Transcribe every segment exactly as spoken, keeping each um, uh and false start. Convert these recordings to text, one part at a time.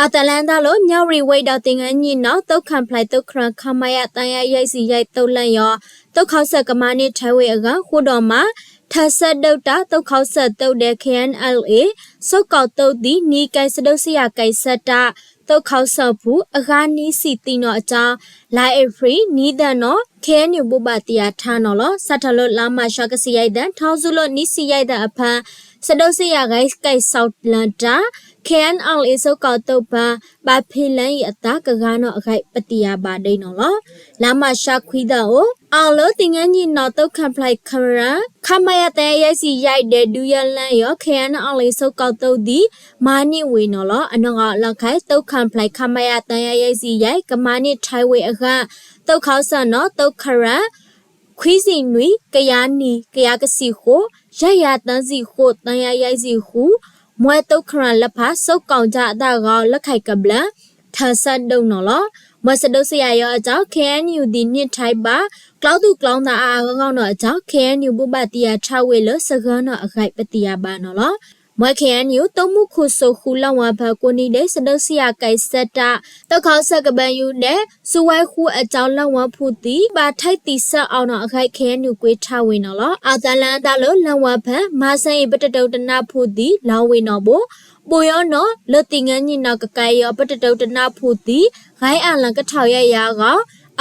အသလန်တၢ်လၢ မြဝတီ ဝ့ၢ်ဒီး သင်္ဃန်းညီနောင် သုတ်ခၣ်ဖျိုင်သုတ်ခရၣ် ခမရ သန်းယါယဲၢ်ဆံယဲၢ် သုတ်လၢယွၤ သုတ်ခီၣ်စဲၣ်ကမၤန့ၢ်ထွဲဝေအဂၤ ဃိဒီးမး ထၢဆၢဒုးတၢ် သုတ်ခီၣ်စဲၣ်သုတ်ဒဲး KNLA စိကီၣ်သုတ်သံ နံၤကဲးစဒုးစယၢ်ကဲးဆၢတၢ် သုတ်ခီၣ်စဲၣ်အပူၤ အဂၤနွံဆံသံနီၣ်အတၢ် လါအ့ဖြ့ၣ် နွံသၢနီၣ် KNU ဘိးဘၣ်သယၣ်ထါနီၣ်လီၤ. စးထီၣ်လၢလါမၢ်ၡှါ ကဆံယဲၢ်သၢ ထီၣ်ဆူလၢနွံဆံယဲၢ်သၢအဖၢ စဒုးစယၢ်ဂဲၤကဲးစီၣ်လၢတၢ် KNLA စိကီၣ်သုတ်ဖၢ ဘၣ်ဖ့လၢအံၤအသးကဂၤနီၣ်အဂၤ ပသယၣ်ဘၣ်ဒ်နီၣ်လီၤ. လါမၢ်ၡှါခွံသၢအိၣ် အၣ်လၢ သင်္ဃန်းညီနောင် သုတ်ခၣ်ဖျိုင်သုတ်ခရၣ် ခမရ သန်းယါယဲၢ်ဆံယဲၢ်ဒဲး ဒုးယဲလၢယွၤ KNLA စိကီၣ်သုတ်သံ မၤန့ၢ်ဝေနီၣ်လီၤ. အနီၢ်ဂၤလၢခဲ သုတ်ခၣ်ဖျိုင် ခမရ သန်းယါယဲၢ်ဆံယဲၢ် ကမၤန့ၢ်ထွဲဝေအဂၤ သုတ်ခီၣ်စဲၣ်နီၣ် သုတ်ခရၣ် ခွံဆံနွံ ကယၤနံၣ် ကယၤကဆံဃိး ယဲၢ်ယၤသၢဆံဃိး သန်းယါယဲၢ်ဆံဃု မွဲသုတ်ခရၣ်လၢဖး စိကီၣ်တၢ်အသးဂၤ လၢခဲကဘျၢ ထၢဆၢဒုးနီၣ်လီၤ. မွဲစဒုးစယၢ်ယွၤအတၢ် KNU သံးန့ၢ်ထွဲဘၣ် ကျီသူၣ်ကျီသးအါအါဂီၢ်ဂီၢ်နီၣ်အတၢ် KNU ဘိးဘၣ်သယၣ်ထါဝေလၢ စဂၤနီၣ်အဂၤ ပသယၣ်ဘၣ်နီၣ်လီၤ. မွဲ KNU သုးမုၢ်ခိၣ်စိဃု လၢဝဲဖၢ ကိးနံၤဒဲး စဒုးစယၢ်ကဲးဆၢတၢ် သုတ်ခီၣ်စဲၣ်ကဘၢယူၤဒဲး စုဝဲဃုအတၢ် လၢဝဲဖုသံး ဘၣ်ထွဲသံးဆၢအီၤနီၣ်အဂၤ KNU ကွဲးထါဝေနီၣ်လီၤ. အသလန်တၢ်လၢ လၢဝဲဖၢ မၤစၢၤအံၤ ပတတိၤတနၢ်ဖုသံး လီၤဝဲနီၣ်ဘိ ဘိယီနီၣ် လၢ သင်္ဃန်းညီနောင် ကကဲယွၤ ပတတိၤတနၢ်ဖုသံး ဂဲၤအလၢကထီၣ်ယဲၢ်ယၤဂၤ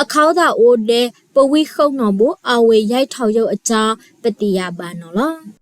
အခီသၣ်အိၣ်ဒဲး ပဝံဃုာ်နီၣ်ဘိ အဝဲယဲၢ်ထီၣ်ယိာ်အတၢ် ပသယၣ်ဘၣ်နီၣ်လီၤ.